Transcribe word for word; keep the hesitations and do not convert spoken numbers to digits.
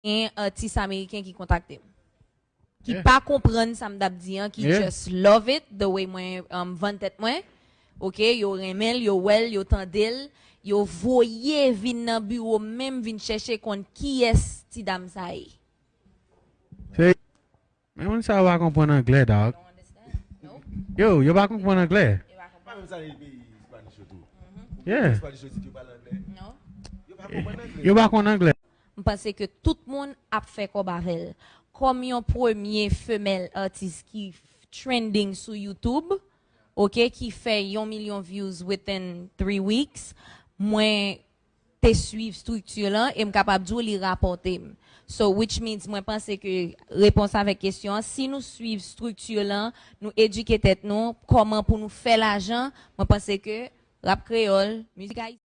Gen atis ameriken ki kontakte m, ki pa konprann sa m t ap di an, ki just love it, the way mwen um, vann tèt mwen. Ok, yo renmen l, yo wè l, yo tande l, yo voye vin nan biwo m menm, vin chèche konn kiyès ti dam sa ye. Men moun sa yo pa konprann anglè, dog. Yo, yo pa konprann anglè. Yeah. Yo pa konn anglè. M panse ke tout moun ap fè kòb avè l. Kòm yon premye femèl atis ki trending sou YouTube, ok, ki fè yon milyon views within three weeks, mwen te swiv strikti lan e m kapab di w li rapòte m. So, which means, mwen panse ke repons avèk kesyon an, si nou swiv strikti lan, nou edike tèt nou, kòman pou nou fè lajan, mwen panse ke rap kreyòl, mizik ayisyen,